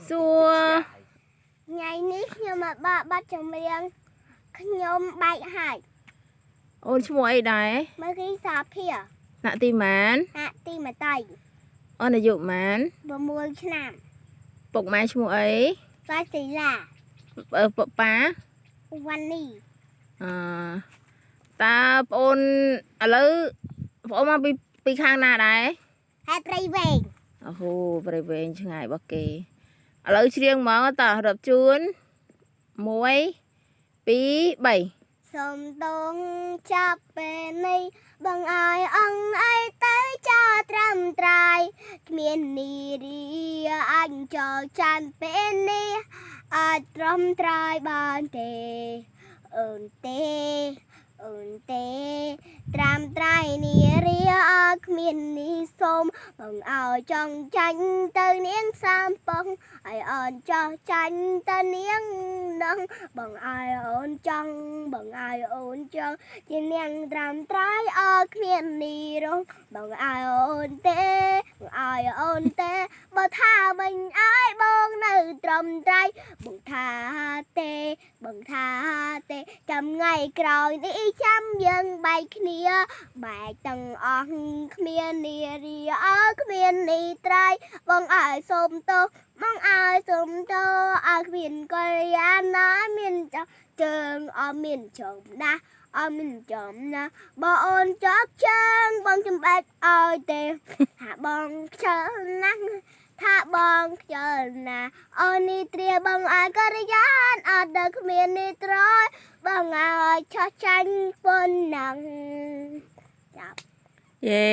សួរ ថ្ងៃនេះខ្ញុំមកបកបទចម្រៀងខ្ញុំបែកហើយ អូនឈ្មោះអីដែរ មើលគេសាភា ថ្នាក់ទីម៉ាន ហាក់ទីមតៃ អូនអាយុម៉ាន 6ឆ្នាំ ពុកម៉ែឈ្មោះអី ហ្វាស៊ីឡា អឺប៉ប៉ា វ៉ានី អឺតើប្អូនឥឡូវប្អូនមកពីពីខាងណាដែរ ហើយព្រៃវែង អូហូព្រៃវែងឆ្ងាយរបស់គេឥឡូវច្រៀងហ្មងតោះរាប់ជូន1 2 3 សូមដងចាប់ពេលនេះបងឲ្យអង្គអីទៅចោលត្រឹមត្រៃគ្មាននីរីអញចោលចាន់ពេលនេះអាចត្រឹមត្រៃបានទេអូនទេអូនទេត្រាំត្រៃនីរីអើគ្មាននេះសូមបងឲ្យចង់ចាញ់ទៅនាងសាមពងឲ្យអូនចោះចាញ់ទៅនាងនឹង បងឲ្យអូនចង់បងឲ្យអូនចង់ជានាងត្រាំត្រៃអើគ្មាននីរងបងឲ្យអូនទេបងឲ្យអូនទេបើថាវិញឲ្យបងនៅត្រឹមត្រៃបងថាទេបងថាទេចាំថ្ងៃក្រោយនេះចាំយើងបែកគ្នាបែកទាំងអស់គ្មាននីរីអើគ្មាននីត្រៃបងឲ្យសូមទោស បងឲ្យសុំទោឲ្យគ្មានកល្យាណាមានចជើងអត់មានចំណាស់អត់មានចំណាស់បើអូនចប់ជើងបងចំបាច់ឲ្យទេថាបងខ្ជិលណាស់ថាបងខ្ជិលណាស់អូននេះត្រាបងឲ្យកល្យានអត់ដល់គ្មាននេះត្រយបងឲ្យឆោះចាញ់ប៉ុណ្ណឹងចាប់ យេ